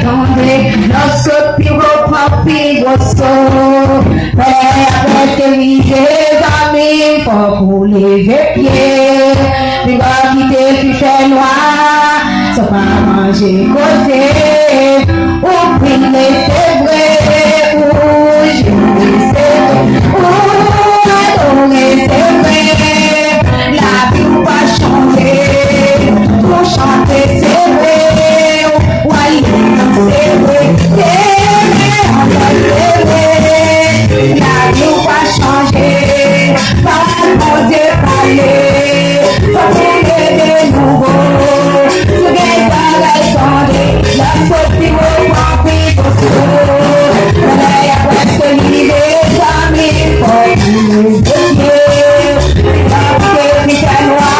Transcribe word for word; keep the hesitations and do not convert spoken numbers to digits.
Tande, lòt sot pi wo pran pi gwo so. Lè a prèske rive, zanmi m, fòk ou leve pye. Pinga w kite fi fè nwa, sa pa manje koze. Ou priye, se vre, ou jere, se vre, ou adore, se vre. Lavi w pa chanje, ou chante, se vre. W al legliz, se vre, se vre, ankò se vre. Lavi w pa chanje, pawòl Bondye pale, fòk ou leve nouvo. Si w gen zòrèy tande, lòt sot pi wo pran pi gwo so. Lè a prèske rive, zanmi, fòk ou leve pye. Paske li fè nwa.